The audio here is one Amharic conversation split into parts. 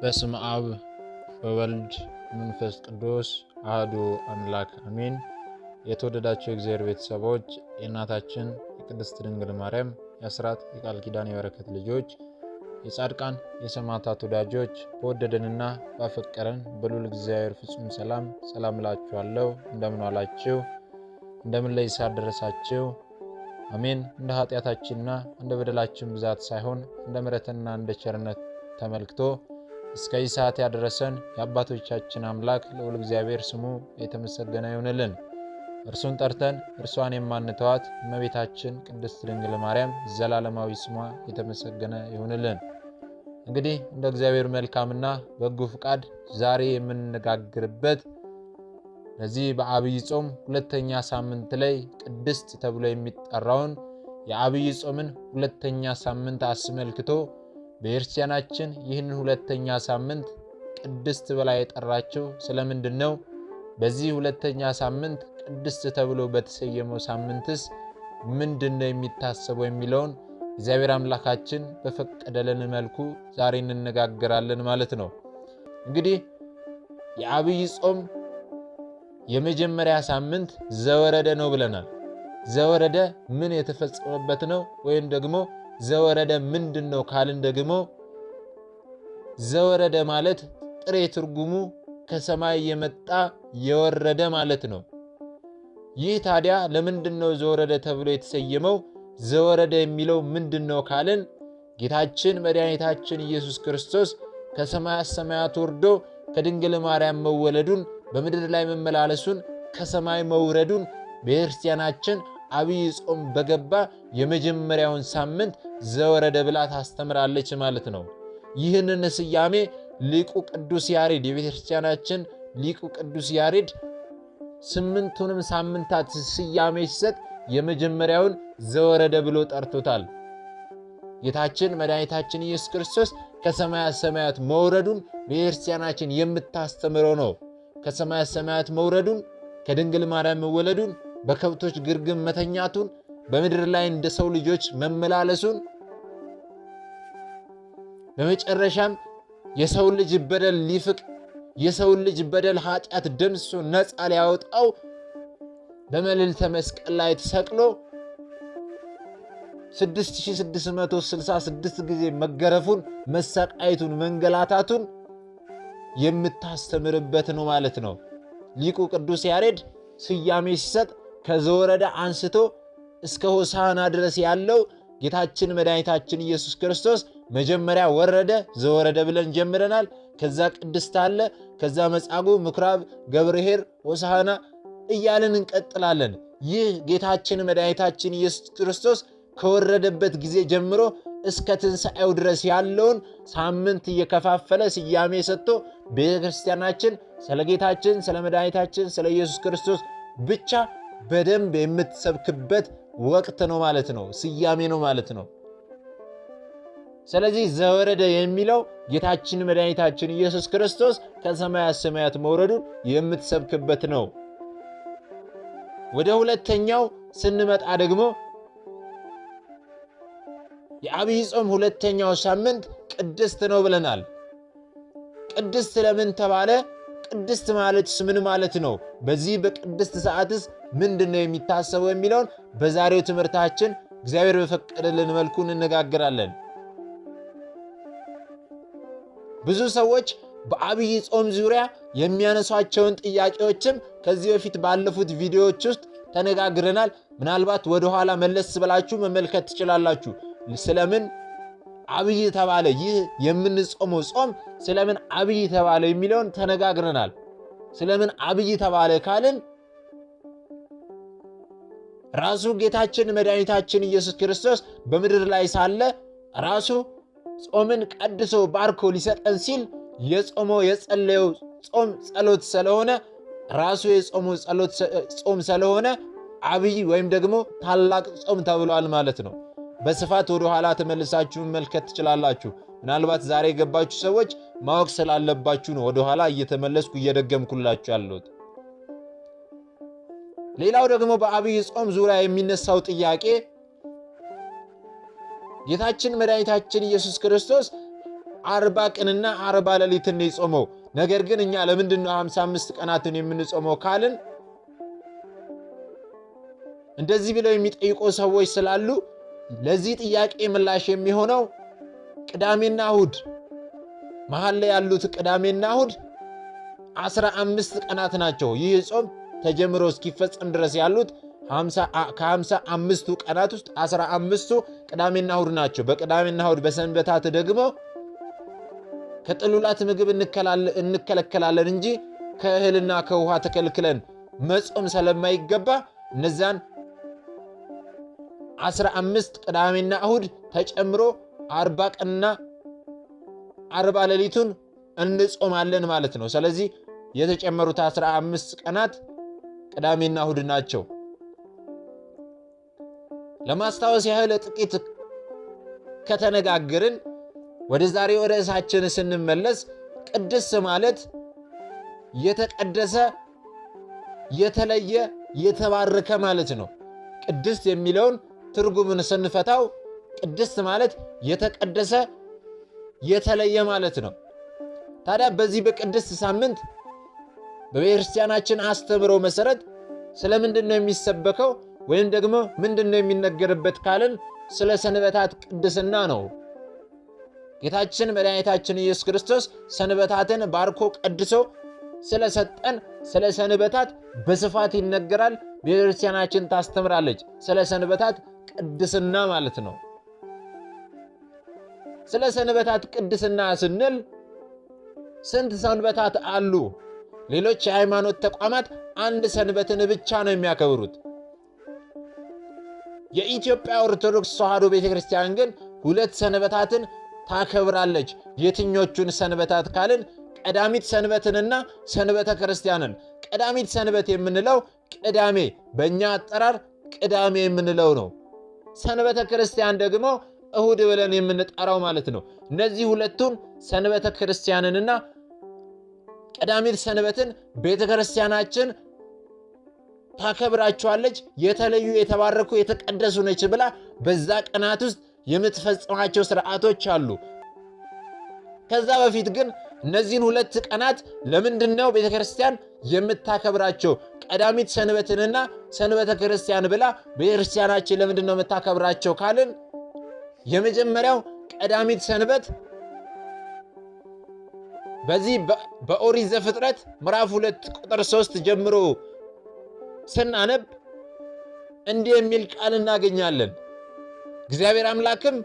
በስመ አብ ወወልድ መንፈስ ቅዱስ አሐዱ አምላክ አሜን። የተወደዳችሁ የእግዚአብሔር ቤተሰቦች፣ የእናታችን የቅድስት ድንግል ማርያም የአስራት የቃል ኪዳን የበረከት ልጆች፣ የጻድቃን የሰማዕታት ወዳጆች፣ በወደደንና ባፈቀረን በልዑል እግዚአብሔር ፍጹም ሰላም ሰላም እላችኋለሁ። እንደምን ዋላችሁ? እንደምን ለዚህ ሰዓት ደረሳችሁ? አሜን። እንደ ኃጢአታችንና እንደ በደላችን ብዛት ሳይሆን እንደ ምሕረትና እንደ ቸርነት ተመልክቶ እስከዚህ ሰዓት ያደረሰን የአባቶቻችን አምላክ ልዑል እግዚአብሔር ስሙ የተመሰገነ ይሁንልን። እርሱን ጠርተን እርሷን የማንተዋት እመቤታችን ቅድስት ድንግል ማርያም ዘላለማዊ ስሟ የተመሰገነ ይሁንልን። እንግዲህ እንደ እግዚአብሔር መልካምና በጎ ፍቃድ ዛሬ የምንነጋገርበት በዚህ በዐቢይ ጾም ሁለተኛ ሳምንት ላይ ቅድስት ተብሎ የሚጠራውን የዐቢይ ጾምን ሁለተኛ ሳምንት አስመልክቶ ቤተክርስቲያናችን ይህንን ሁለተኛ ሳምንት ቅድስት ብላ የጠራችው ስለምንድን ነው? በዚህ ሁለተኛ ሳምንት ቅድስት ተብሎ በተሰየመው ሳምንትስ ምንድን ነው የሚታሰበው የሚለውን እግዚአብሔር አምላካችን በፈቀደልን መልኩ ዛሬ እንነጋገራለን ማለት ነው። እንግዲህ የዐቢይ ጾም የመጀመሪያ ሳምንት ዘወረደ ነው ብለናል። ዘወረደ ምን የተፈጸመበት ነው ወይም ደግሞ ዘወረደ ምንድን ነው ካልን ደግሞ ዘወረደ ማለት ጥሬ ትርጉሙ ከሰማይ የመጣ የወረደ ማለት ነው። ይህ ታዲያ ለምንድን ነው ዘወረደ ተብሎ የተሰየመው? ዘወረደ የሚለው ምንድን ነው ካልን ጌታችን መድኃኒታችን ኢየሱስ ክርስቶስ ከሰማያት ሰማያት ወርዶ ከድንግል ማርያም መወለዱን፣ በምድር ላይ መመላለሱን፣ ከሰማይ መውረዱን ቤተክርስቲያናችን ዐቢይ ጾም በገባ የመጀመሪያውን ሳምንት ዘወረደ ብላ ታስተምራለች ማለት ነው። ይህንን ስያሜ ሊቁ ቅዱስ ያሬድ፣ የቤተክርስቲያናችን ሊቁ ቅዱስ ያሬድ 8ቱንም ሳምንታት ስያሜ ሲሰጥ የመጀመሪያውን ዘወረደ ብሎ ጠርቶታል። ጌታችን መድኃኒታችን ኢየሱስ ክርስቶስ ከሰማያት ሰማያት መውረዱን ቤተክርስቲያናችን የምታስተምረው ነው። ከሰማያት ሰማያት መውረዱን፣ ከድንግል ማርያም መወለዱን፣ በከብቶች ግርግም መተኛቱን፣ በምድር ላይ እንደ ሰው ልጆች መመላለሱን፣ በመጨረሻም የሰው ልጅ በደል ሊፍቅ፣ የሰው ልጅ በደል ኃጢአት ደምስሶ ነፃ ሊያወጣው በመልዕልተ መስቀል ላይ ተሰቅሎ 6666 ጊዜ መገረፉን፣ መሰቃየቱን፣ መንገላታቱን የምታስተምርበት ነው ማለት ነው። ሊቁ ቅዱስ ያሬድ ስያሜ ሲሰጥ ከዘወረደ አንስቶ እስከ ሆሳዕና ድረስ ያለው ጌታችን መድኃኒታችን ኢየሱስ ክርስቶስ መጀመሪያ ወረደ፣ ዘወረደ ብለን ጀምረናል። ከዛ ቅድስት አለ፣ ከዛ መጻጉዕ፣ ምኩራብ፣ ገብርኄር፣ ሆሳዕና እያልን እንቀጥላለን። ይህ ጌታችን መድኃኒታችን ኢየሱስ ክርስቶስ ከወረደበት ጊዜ ጀምሮ እስከ ትንሣኤው ድረስ ያለውን ሳምንት እየከፋፈለ ስያሜ ሰጥቶ ቤተክርስቲያናችን ስለ ጌታችን ስለ መድኃኒታችን ስለ ኢየሱስ ክርስቶስ ብቻ በደንብ የምትሰብክበት ወቅት ነው ማለት ነው። ስያሜ ነው ማለት ነው። ስለዚህ ዘወረደ የሚለው ጌታችን መድኃኒታችን ኢየሱስ ክርስቶስ ከሰማያት ሰማያት መውረዱን የምትሰብክበት ነው። ወደ ሁለተኛው ስንመጣ ደግሞ የዐቢይ ጾም ሁለተኛው ሳምንት ቅድስት ነው ብለናል። ቅድስት ለምን ተባለ? ቅድስት ማለትስ ምን ማለት ነው? በዚህ በቅድስት ሰዓትስ ምንድን ነው የሚታሰበው የሚለውን በዛሬው ትምህርታችን እግዚአብሔር በፈቀደልን መልኩ እንነጋገራለን። ብዙ ሰዎች በዐቢይ ጾም ዙሪያ የሚያነሷቸውን ጥያቄዎችም ከዚህ በፊት ባለፉት ቪዲዮዎች ውስጥ ተነጋግረናል። ምናልባት ወደኋላ መለስ ብላችሁ መመልከት ትችላላችሁ። ስለምን ዐቢይ ተባለ፣ ይህ የምንጾመው ጾም ስለምን ዐቢይ ተባለ የሚለውን ተነጋግረናል። ስለምን ዐቢይ ተባለ ካልን ራሱ ጌታችን መድኃኒታችን ኢየሱስ ክርስቶስ በምድር ላይ ሳለ ራሱ ጾምን ቀድሶ ባርኮ ሊሰጠን ሲል የጾመው የጸለየው ጾም ጸሎት ስለሆነ፣ ራሱ የጾመው ጸሎት ጾም ስለሆነ ዐቢይ ወይም ደግሞ ታላቅ ጾም ተብሏል ማለት ነው። በስፋት ወደ ኋላ ተመልሳችሁ መመልከት ትችላላችሁ። ምናልባት ዛሬ የገባችሁ ሰዎች ማወቅ ስላለባችሁ ነው ወደ ኋላ እየተመለስኩ እየደገምኩላችሁ ያለሁት። ሌላው ደግሞ በዐቢይ ጾም ዙሪያ የሚነሳው ጥያቄ ጌታችን መድኃኒታችን ኢየሱስ ክርስቶስ 40 ቀንና 40 ሌሊትን የጾመው። ነገር ግን እኛ ለምንድን ነው 55 ቀናትን የምንጾመው ካልን እንደዚህ ብለው የሚጠይቁ ሰዎች ስላሉ ለዚህ ጥያቄ ምላሽ የሚሆነው ቅዳሜና እሁድ መሃል ላይ ያሉት ቅዳሜና እሁድ 15 ቀናት ናቸው። ይህ ጾም ተጀምሮ እስኪፈጸም ድረስ ያሉት ከ55ቱ ቀናት ውስጥ 15ቱ ቅዳሜና እሁድ ናቸው። በቅዳሜና እሁድ በሰንበታት ደግሞ ከጥሉላት ምግብ እንከለከላለን እንጂ ከእህልና ከውሃ ተከልክለን መጾም ስለማይገባ እነዛን 15 ቅዳሜና እሁድ ተጨምሮ 40 ቀንና 40 ሌሊቱን እንጾማለን ማለት ነው። ስለዚህ የተጨመሩት 15 ቀናት ቅዳሜና እሁድ ናቸው። ለማስታወስ ያህል ጥቂት ከተነጋገርን ወደ ዛሬው ርዕሳችን ስንመለስ ቅድስት ማለት የተቀደሰ፣ የተለየ፣ የተባረከ ማለት ነው። ቅድስት የሚለውን ትርጉምን ስንፈታው ቅድስት ማለት የተቀደሰ፣ የተለየ ማለት ነው። ታዲያ በዚህ በቅድስት ሳምንት በቤተክርስቲያናችን አስተምሮ መሰረት ስለምንድን ነው የሚሰበከው ወይም ደግሞ ምንድን ነው የሚነገርበት ካልን ስለ ሰንበታት ቅድስና ነው። ጌታችን መድኃኒታችን ኢየሱስ ክርስቶስ ሰንበታትን ባርኮ ቀድሶ ስለሰጠን ስለ ሰንበታት በስፋት ይነገራል። ቤተክርስቲያናችን ታስተምራለች። ስለ ሰንበታት ቅድስና ማለት ነው። ስለ ሰንበታት ቅድስና ስንል ስንት ሰንበታት አሉ? ሌሎች የሃይማኖት ተቋማት አንድ ሰንበትን ብቻ ነው የሚያከብሩት። የኢትዮጵያ ኦርቶዶክስ ተዋሕዶ ቤተክርስቲያን ግን ሁለት ሰንበታትን ታከብራለች። የትኞቹን ሰንበታት ካልን ቀዳሚት ሰንበትንና ሰንበተ ክርስቲያንን። ቀዳሚት ሰንበት የምንለው ቅዳሜ፣ በእኛ አጠራር ቅዳሜ የምንለው ነው። ሰንበተ ክርስቲያን ደግሞ እሁድ ብለን የምንጠራው ማለት ነው። እነዚህ ሁለቱን ሰንበተ ክርስቲያንንና ቀዳሚት ሰንበትን ቤተክርስቲያናችን ታከብራቸዋለች። የተለዩ የተባረኩ የተቀደሱ ነች ብላ በዛ ቀናት ውስጥ የምትፈጽማቸው ስርዓቶች አሉ። ከዛ በፊት ግን እነዚህን ሁለት ቀናት ለምንድን ነው ቤተክርስቲያን የምታከብራቸው? ቀዳሚት ሰንበትንና ሰንበተ ክርስቲያን ብላ ቤተክርስቲያናችን ለምንድን ነው የምታከብራቸው ካልን የመጀመሪያው ቀዳሚት ሰንበት በዚህ በኦሪት ዘፍጥረት ምዕራፍ 2 ቁጥር 3 ጀምሮ ስናነብ እንዲህ የሚል ቃል እናገኛለን። እግዚአብሔር አምላክም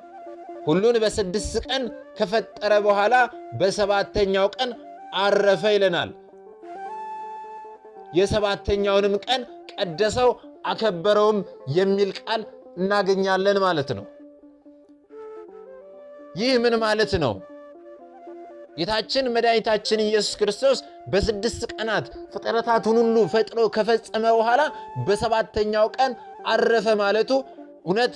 ሁሉን በ6 ቀን ከፈጠረ በኋላ በ7ኛው ቀን አረፈ ይለናል። የሰባተኛውንም ቀን ቀደሰው አከበረውም የሚል ቃል እናገኛለን ማለት ነው። ይህ ምን ማለት ነው? ጌታችን መድኃኒታችን ኢየሱስ ክርስቶስ በ6 ቀናት ፍጥረታቱን ሁሉ ፈጥሮ ከፈጸመ በኋላ በ7ኛው ቀን አረፈ ማለቱ እውነት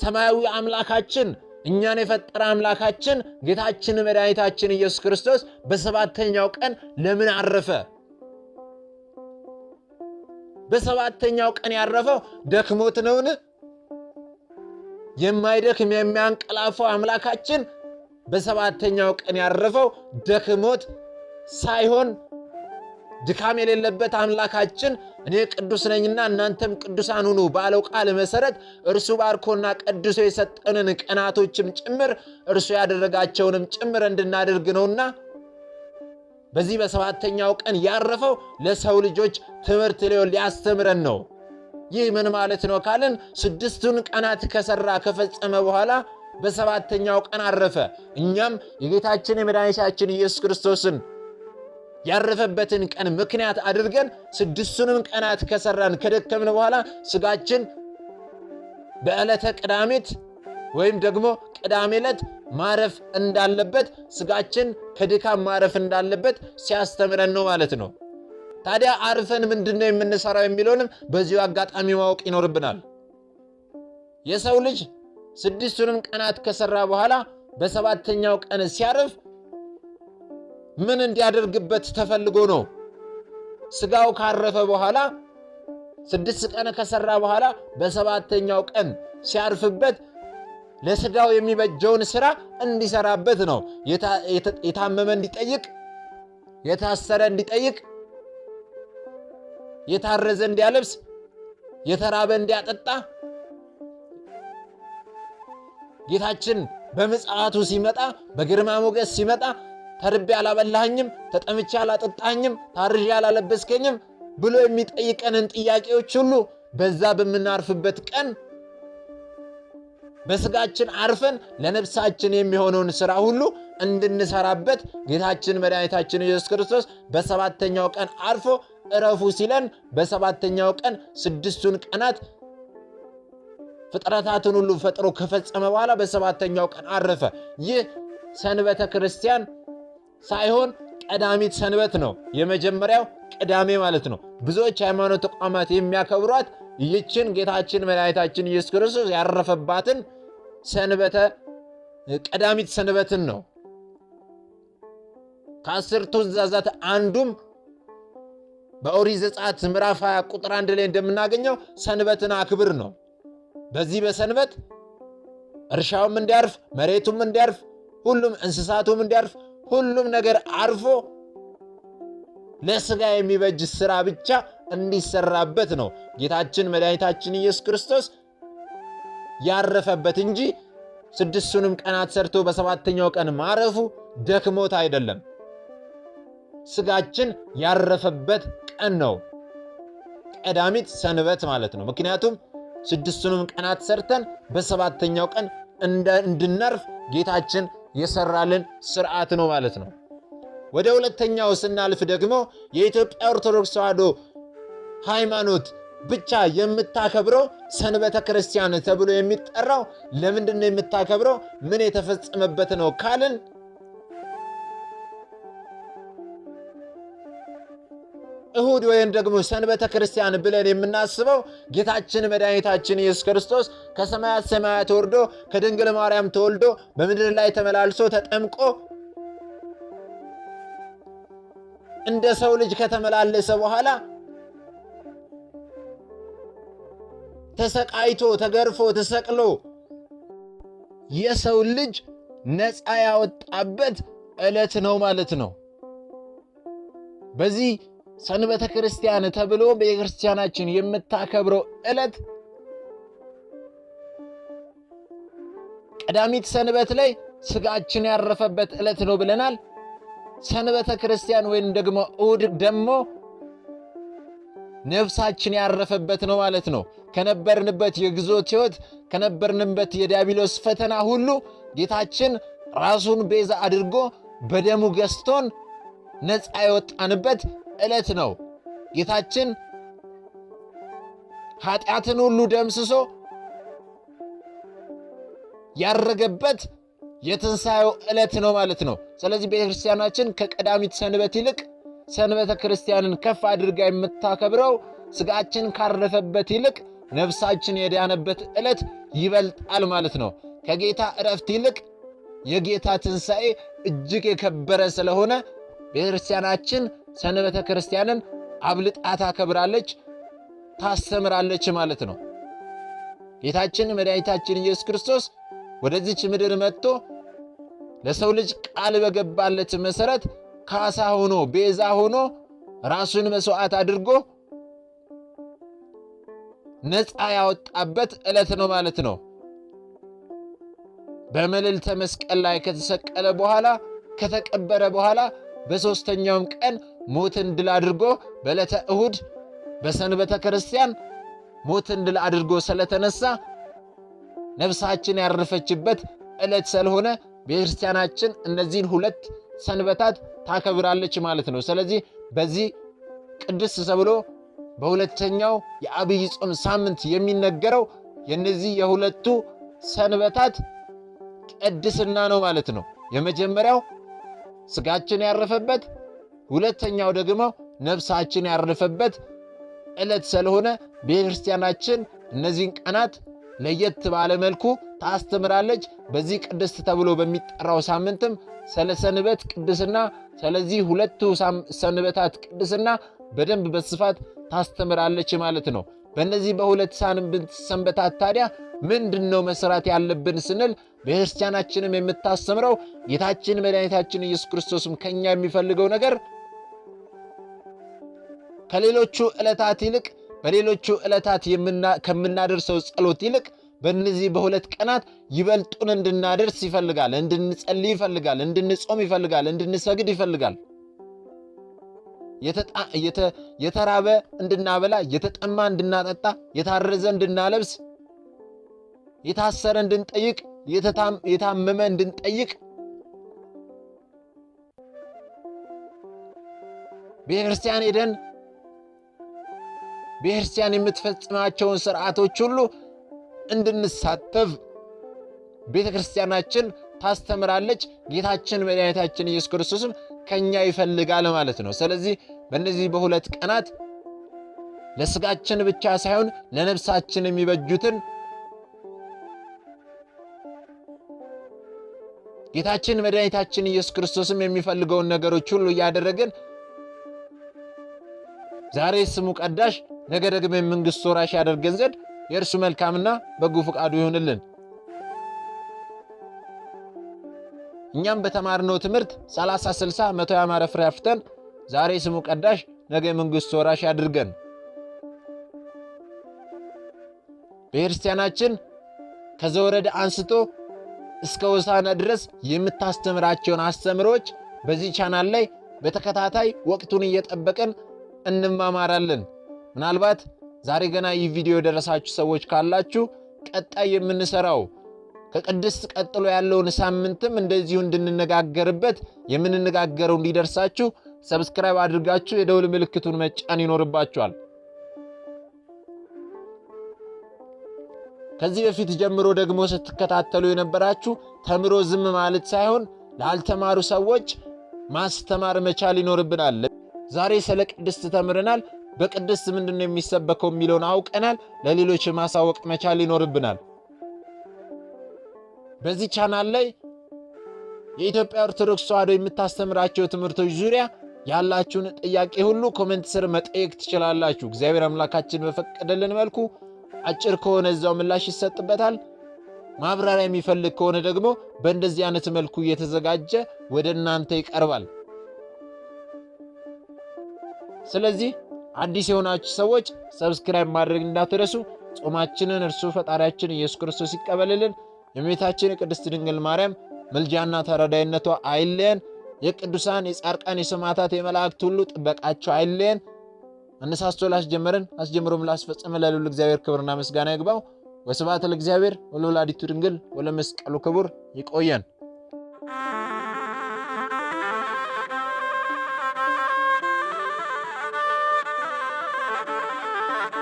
ሰማያዊ አምላካችን እኛን የፈጠረ አምላካችን ጌታችን መድኃኒታችን ኢየሱስ ክርስቶስ በ7ኛው ቀን ለምን አረፈ? በ7ኛው ቀን ያረፈው ደክሞት ነውን? የማይደክም የሚያንቀላፋው አምላካችን በ7ኛው ቀን ያረፈው ደክሞት ሳይሆን ድካም የሌለበት አምላካችን እኔ ቅዱስ ነኝና እናንተም ቅዱሳን ሁኑ ባለው ቃል መሰረት እርሱ ባርኮና ቀድሶ የሰጠንን ቀናቶችም ጭምር እርሱ ያደረጋቸውንም ጭምር እንድናደርግ ነውና በዚህ በ7ኛው ቀን ያረፈው ለሰው ልጆች ትምህርት ሊሆን ሊያስተምረን ነው። ይህ ምን ማለት ነው ካልን 6ቱን ቀናት ከሰራ ከፈጸመ በኋላ በ7ኛው ቀን አረፈ። እኛም የጌታችን የመድኃኒታችን ኢየሱስ ክርስቶስን ያረፈበትን ቀን ምክንያት አድርገን 6ቱንም ቀናት ከሰራን ከደከምን በኋላ ስጋችን በዕለተ ቅዳሜት ወይም ደግሞ ቅዳሜ ዕለት ማረፍ እንዳለበት ስጋችን ከድካም ማረፍ እንዳለበት ሲያስተምረን ነው ማለት ነው። ታዲያ አርፈን ምንድነው የምንሰራው የሚለውንም በዚሁ አጋጣሚ ማወቅ ይኖርብናል። የሰው ልጅ 6ቱንም ቀናት ከሰራ በኋላ በ7ኛው ቀን ሲያርፍ ምን እንዲያደርግበት ተፈልጎ ነው? ስጋው ካረፈ በኋላ 6 ቀን ከሰራ በኋላ በ7ኛው ቀን ሲያርፍበት ለስጋው የሚበጀውን ስራ እንዲሰራበት ነው። የታመመ እንዲጠይቅ፣ የታሰረ እንዲጠይቅ፣ የታረዘ እንዲያለብስ፣ የተራበ እንዲያጠጣ ጌታችን በምጽአቱ ሲመጣ በግርማ ሞገስ ሲመጣ ተርቤ አላበላኸኝም፣ ተጠምቼ አላጠጣኸኝም፣ ታርዤ አላለበስከኝም ብሎ የሚጠይቀንን ጥያቄዎች ሁሉ በዛ በምናርፍበት ቀን በስጋችን አርፈን ለነፍሳችን የሚሆነውን ስራ ሁሉ እንድንሰራበት ጌታችን መድኃኒታችን ኢየሱስ ክርስቶስ በሰባተኛው ቀን አርፎ እረፉ ሲለን በሰባተኛው ቀን 6ቱን ቀናት ፍጥረታትን ሁሉ ፈጥሮ ከፈጸመ በኋላ በሰባተኛው ቀን አረፈ። ይህ ሰንበተ ክርስቲያን ሳይሆን ቀዳሚት ሰንበት ነው። የመጀመሪያው ቅዳሜ ማለት ነው። ብዙዎች ሃይማኖት ተቋማት የሚያከብሯት ይህችን ጌታችን መድኃኒታችን ኢየሱስ ክርስቶስ ያረፈባትን ሰንበተ ቀዳሚት ሰንበትን ነው። ከ10ቱ ትእዛዛት አንዱም በኦሪት ዘጸአት ምዕራፍ 20 ቁጥር 1 ላይ እንደምናገኘው ሰንበትን አክብር ነው። በዚህ በሰንበት እርሻውም እንዲያርፍ፣ መሬቱም እንዲያርፍ፣ ሁሉም እንስሳቱም እንዲያርፍ፣ ሁሉም ነገር አርፎ ለስጋ የሚበጅ ስራ ብቻ እንዲሰራበት ነው ጌታችን መድኃኒታችን ኢየሱስ ክርስቶስ ያረፈበት እንጂ 6ቱንም ቀናት ሰርቶ በሰባተኛው ቀን ማረፉ ደክሞት አይደለም። ስጋችን ያረፈበት ቀን ነው ቀዳሚት ሰንበት ማለት ነው። ምክንያቱም 6ቱንም ቀናት ሰርተን በሰባተኛው ቀን እንድናርፍ ጌታችን የሰራልን ስርዓት ነው ማለት ነው። ወደ ሁለተኛው ስናልፍ ደግሞ የኢትዮጵያ ኦርቶዶክስ ተዋሕዶ ሃይማኖት ብቻ የምታከብረው ሰንበተ ክርስቲያን ተብሎ የሚጠራው ለምንድን ነው የምታከብረው? ምን የተፈጸመበት ነው ካልን እሁድ ወይም ደግሞ ሰንበተ ክርስቲያን ብለን የምናስበው ጌታችን መድኃኒታችን ኢየሱስ ክርስቶስ ከሰማያት ሰማያት ወርዶ ከድንግል ማርያም ተወልዶ በምድር ላይ ተመላልሶ ተጠምቆ እንደ ሰው ልጅ ከተመላለሰ በኋላ ተሰቃይቶ ተገርፎ ተሰቅሎ የሰው ልጅ ነፃ ያወጣበት ዕለት ነው ማለት ነው። በዚህ ሰንበተ ክርስቲያን ተብሎ ቤተክርስቲያናችን የምታከብረው ዕለት ቀዳሚት ሰንበት ላይ ስጋችን ያረፈበት ዕለት ነው ብለናል። ሰንበተ ክርስቲያን ወይም ደግሞ እሁድ ደግሞ ነፍሳችን ያረፈበት ነው ማለት ነው። ከነበርንበት የግዞት ሕይወት፣ ከነበርንበት የዲያብሎስ ፈተና ሁሉ ጌታችን ራሱን ቤዛ አድርጎ በደሙ ገዝቶን ነፃ የወጣንበት ዕለት ነው። ጌታችን ኃጢአትን ሁሉ ደምስሶ ያረገበት የትንሣኤው ዕለት ነው ማለት ነው። ስለዚህ ቤተክርስቲያናችን ከቀዳሚት ሰንበት ይልቅ ሰንበተ ክርስቲያንን ከፍ አድርጋ የምታከብረው ስጋችን ካረፈበት ይልቅ ነፍሳችን የዳነበት ዕለት ይበልጣል ማለት ነው። ከጌታ ዕረፍት ይልቅ የጌታ ትንሣኤ እጅግ የከበረ ስለሆነ ቤተክርስቲያናችን ሰንበተ ክርስቲያንን አብልጣ ታከብራለች፣ ታስተምራለች ማለት ነው። ጌታችን መድኃኒታችን ኢየሱስ ክርስቶስ ወደዚች ምድር መጥቶ ለሰው ልጅ ቃል በገባለት መሰረት ካሳ ሆኖ ቤዛ ሆኖ ራሱን መስዋዕት አድርጎ ነፃ ያወጣበት ዕለት ነው ማለት ነው። በመልዕልተ መስቀል ላይ ከተሰቀለ በኋላ ከተቀበረ በኋላ በሦስተኛውም ቀን ሞትን ድል አድርጎ በዕለተ እሁድ በሰንበተ ክርስቲያን ሞትን ድል አድርጎ ስለተነሳ ነፍሳችን ያረፈችበት ዕለት ስለሆነ ቤተክርስቲያናችን እነዚህን ሁለት ሰንበታት ታከብራለች ማለት ነው። ስለዚህ በዚህ ቅድስት ተብሎ በሁለተኛው የዐቢይ ጾም ሳምንት የሚነገረው የነዚህ የሁለቱ ሰንበታት ቅድስና ነው ማለት ነው። የመጀመሪያው ስጋችን ያረፈበት፣ ሁለተኛው ደግሞ ነፍሳችን ያረፈበት ዕለት ስለሆነ ቤተክርስቲያናችን እነዚህን ቀናት ለየት ባለ መልኩ ታስተምራለች። በዚህ ቅድስት ተብሎ በሚጠራው ሳምንትም ስለ ሰንበት ቅድስና፣ ስለዚህ ሁለቱ ሰንበታት ቅድስና በደንብ በስፋት ታስተምራለች ማለት ነው። በእነዚህ በሁለት ሰንበታት ታዲያ ምንድነው መስራት ያለብን ስንል ቤተክርስቲያናችንም የምታስተምረው ጌታችን መድኃኒታችን ኢየሱስ ክርስቶስም ከኛ የሚፈልገው ነገር ከሌሎቹ ዕለታት ይልቅ በሌሎቹ ዕለታት ከምናደርሰው ጸሎት ይልቅ በእነዚህ በሁለት ቀናት ይበልጡን እንድናደርስ ይፈልጋል። እንድንጸልይ ይፈልጋል። እንድንጾም ይፈልጋል። እንድንሰግድ ይፈልጋል። የተራበ እንድናበላ፣ የተጠማ እንድናጠጣ፣ የታረዘ እንድናለብስ፣ የታሰረ እንድንጠይቅ፣ የታመመ እንድንጠይቅ፣ ቤተክርስቲያን ሄደን ቤተክርስቲያን የምትፈጽማቸውን ስርዓቶች ሁሉ እንድንሳተፍ ቤተክርስቲያናችን ታስተምራለች። ጌታችን መድኃኒታችን ኢየሱስ ክርስቶስም ከኛ ይፈልጋል ማለት ነው። ስለዚህ በእነዚህ በሁለት ቀናት ለስጋችን ብቻ ሳይሆን ለነፍሳችን የሚበጁትን ጌታችን መድኃኒታችን ኢየሱስ ክርስቶስም የሚፈልገውን ነገሮች ሁሉ እያደረግን ዛሬ ስሙ ቀዳሽ ነገ ደግሞ የመንግሥቱ ወራሽ ያደርገን ዘንድ የእርሱ መልካምና በጎ ፈቃዱ ይሁንልን። እኛም በተማርነው ትምህርት 30፣ 60፣ 100 ያማረ ፍሬ አፍርተን ዛሬ ስሙ ቀዳሽ ነገ የመንግሥቱ ወራሽ ያድርገን። ቤተክርስቲያናችን ከዘወረደ አንስቶ እስከ ሆሳዕና ድረስ የምታስተምራቸውን አስተምሮች በዚህ ቻናል ላይ በተከታታይ ወቅቱን እየጠበቅን እንማማራለን። ምናልባት ዛሬ ገና ይህ ቪዲዮ የደረሳችሁ ሰዎች ካላችሁ ቀጣይ የምንሰራው ከቅድስት ቀጥሎ ያለውን ሳምንትም እንደዚሁ እንድንነጋገርበት የምንነጋገረው እንዲደርሳችሁ subscribe አድርጋችሁ የደውል ምልክቱን መጫን ይኖርባችኋል። ከዚህ በፊት ጀምሮ ደግሞ ስትከታተሉ የነበራችሁ ተምሮ ዝም ማለት ሳይሆን ላልተማሩ ሰዎች ማስተማር መቻል ይኖርብናል። ዛሬ ስለ ቅድስት ተምረናል። በቅድስት ምንድነው የሚሰበከው የሚለውን አውቀናል። ለሌሎች ማሳወቅ መቻል ይኖርብናል። በዚህ ቻናል ላይ የኢትዮጵያ ኦርቶዶክስ ተዋሕዶ የምታስተምራቸው ትምህርቶች ዙሪያ ያላችሁን ጥያቄ ሁሉ comment ስር መጠየቅ ትችላላችሁ። እግዚአብሔር አምላካችን በፈቀደልን መልኩ አጭር ከሆነ እዛው ምላሽ ይሰጥበታል። ማብራሪያ የሚፈልግ ከሆነ ደግሞ በእንደዚህ አይነት መልኩ እየተዘጋጀ ወደ እናንተ ይቀርባል። ስለዚህ አዲስ የሆናችሁ ሰዎች subscribe ማድረግ እንዳትረሱ። ጾማችንን እርሱ ፈጣሪያችን ኢየሱስ ክርስቶስ ይቀበልልን። የእመቤታችን የቅድስት ድንግል ማርያም ምልጃና ተረዳይነቷ አይለየን። የቅዱሳን የጻድቃን የሰማዕታት የመላእክት ሁሉ ጥበቃቸው አይለየን። አነሳስቶ ላስጀመረን አስጀምሮም ላስፈጸመን ለልዑል እግዚአብሔር ክብርና ምስጋና ይግባው። ወስብሐት ለእግዚአብሔር ወለወላዲቱ ድንግል ወለመስቀሉ ክቡር። ይቆየን።